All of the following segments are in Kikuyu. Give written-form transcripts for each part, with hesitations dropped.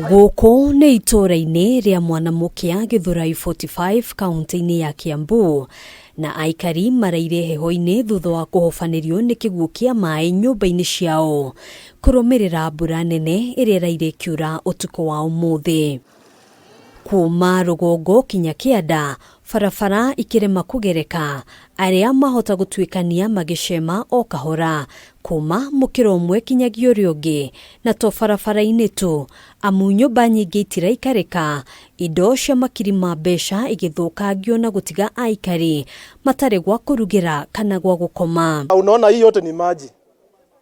Gũkũ nĩ itũũra-inĩ rĩa Mwanamũkĩa Gĩthũrai 45 kaũntĩ-inĩ ya Kiambu na aikari maraire heho-inĩ thutha wa kũhobanĩrio nĩ kĩguũ kĩa maĩ nyũmba-inĩ ciao kũrũmĩrĩra mbura nene ĩrĩa ĩraire ĩkiura ũtukũ wa ũmũthĩ. Kuuma rũgongo kinya kĩanda, barabara ikĩrema kũgereka, arĩa mahota gũtuĩkania magĩcema o kahora kuuma mũkĩra ũmwe kinyagia ũrĩa ũngĩ, na to barabara-inĩ tu, amu nyũmba nyingĩ itiraikarĩka, indo cia makiri ma mbeca igĩthũkangio na gũtiga aikari matarĩ gwa kũrugĩra kana gwa gũkoma. Unaona hii yote ni maji.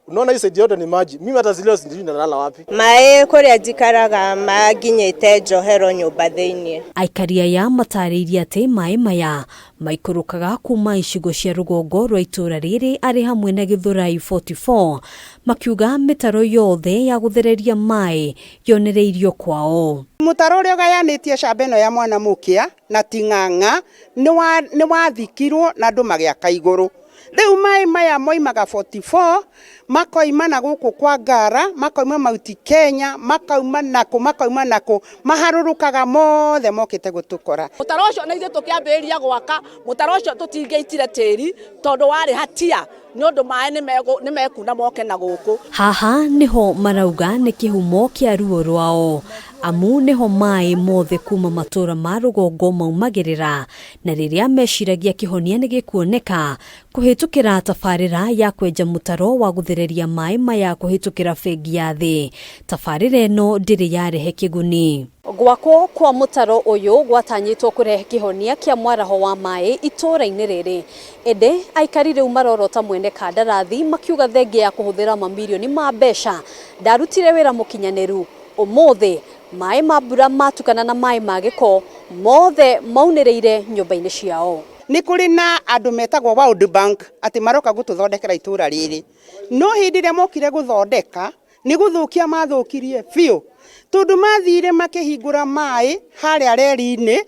Unaona hii side yote ni maji. Mimi hata zile sijui nalala wapi. Maĩ kũrĩa njikaraga manginyĩte njohero nyũmba thĩiniĩ. Aikari aya matarĩirie atĩ maĩ maya maikũrũkaga kuma icigo cia rũgongo rwa itũũra rĩrĩ arĩ hamwe na Gĩthũrai 44 makiuga mĩtaro yothe ya gũthereria maĩ yonereirio kwao. Mũtaro ũrĩa ũgayanĩtie camba ĩno ya Mwanamũkĩa na Ting'ang'a nĩ wathikirwo na andũ magĩaka igũrũ. Rĩu maĩ maya moimaga 44 makoima na gũkũ kwa Ngara, makoima Mount Kenya, makauma nakũ, makauma nakũ, maharũrũkaga mothe mokĩte gũtũkora. Mũtaro ũcio na ithuĩ tũkĩambĩrĩria gwaka mũtaro ũcio tũtingĩitire tĩri tondũ warĩ hatia nĩ ũndũ maĩ nĩ mekuna moke na gũkũ. Haha nĩho marauga nĩ kĩhumo kĩa ruo rwao amu nĩho maĩ mothe kuma matũra ma rũgongo maumagĩrĩra na rĩrĩa meciragia kĩhonia nĩ gĩkuoneka kũhĩtũkĩra tabarĩra ya kwenja mũtaro wa gũthereria maĩ maya kũhĩtũkĩra bengi ya thĩ. Tabarĩra ĩno ndĩrĩ yarehe kĩguni. Gwakwo kwa mũtaro ũyũ gwatanyĩtwo kũrehe kĩhonia kĩa mwaraho wa maĩ itũũra-inĩ rĩrĩ, ĩndĩ aikari rĩu marorota mwene kandarathi makiuga thengia ya kũhũthĩra mamirioni ma mbeca ndarutire wĩra mũkinyanĩru. Ũmũthĩ maĩ ma mbura matukana na maĩ ma gĩko mothe maunĩrĩire nyũmba-inĩ ciao. Nĩ kũrĩ na andũ metagwo World Bank atĩ maroka gũtũthondekera itũũra rĩrĩ, no hĩndĩ ĩrĩa mokire gũthondeka nĩ gũthũkia mathũkirie biũ, tondũ mathire makĩhingũra maĩ harĩa reri-inĩ,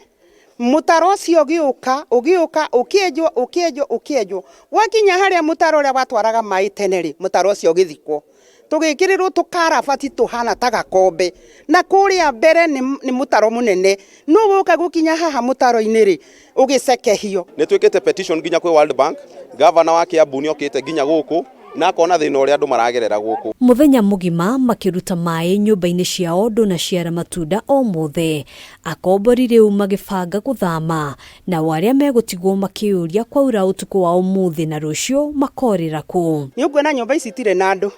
mũtaro ũcio ũgĩũka ũgĩũka ũkĩenjwo ũkĩenjwo ũkĩenjwo, gwakinya harĩa mũtaro ũrĩa watwaraga maĩ tene rĩ, mũtaro ũcio ũgĩthikwo, tũgĩkĩrĩrwo tũkarabati tũhana ta gakombe, na kũrĩa mbere nĩ mũtaro mũnene, no woka gũkinya haha mũtaro-inĩ rĩ, ũgĩcekehio. Nĩ twĩkĩte petition nginya kwĩ World Bank, governor wa Kiambu nĩ okĩte nginya gũkũ na akona thĩna ũrĩa andũ maragerera gũkũ. Mũthenya mũgima makĩruta maĩ nyũmba-inĩ ciao ndũnaciara matunda o mothe. Akombori rĩu magĩbanga gũthama, nao arĩa megũtigwo makĩyũria kwaura ũtukũ wa ũmũthĩ na rũciũ makorĩra kũ. Nĩ ũkuona nyũmba ici itirĩ na andũ.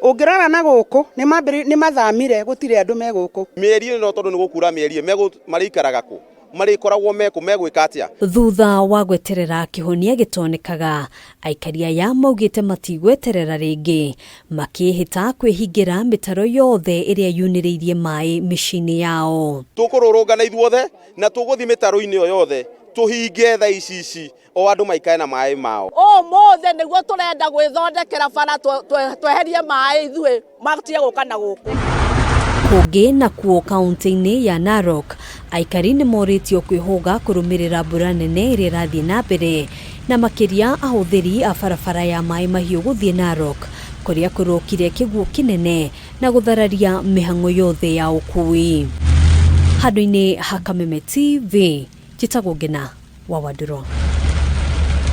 Ũngĩrora na gũkũ nĩ mathamire, gũtirĩ andũ me gũkũ. Mĩeri ĩno tondũ nĩ gũkura mĩeri ĩyo, marĩikaraga kũ? Marĩkoragwo mekũ? Megwĩka atĩa? Thutha wa gweterera kĩhonia gĩtonekaga, aikari aya maugĩte matigweterera rĩngĩ, makĩĩhĩta kwĩhingĩra mĩtaro yothe ĩrĩa yunĩrĩirie maĩ mĩciĩ-inĩ yao. Tũkũrũrũngana ithuothe na tũgũthiĩ mĩtaro-inĩ ĩyo yothe tũhinge thaa ici ici o andũ maikare na maĩ mao. Ũmũthĩ nĩguo tũrenda gwĩthondekera bara tweherie maĩ ithuĩ matige gũka na gũkũ. Kũngĩ nakuo kaũntĩ-inĩ ya Narok, aikari nĩ morĩtio kwĩhũga kũrũmĩrĩra mbura nene ĩrĩa ĩrathiĩ na mbere, na makĩria ahũthĩri a barabara ya maĩ mahiũ gũthiĩ Narok, kũrĩa kũrokire kĩguũ kĩnene na gũthararia mĩhang'o yothe ya ũkui. Handũ-inĩ ha Kameme TV, njĩtagwo Ngĩna wa Wandũrũ.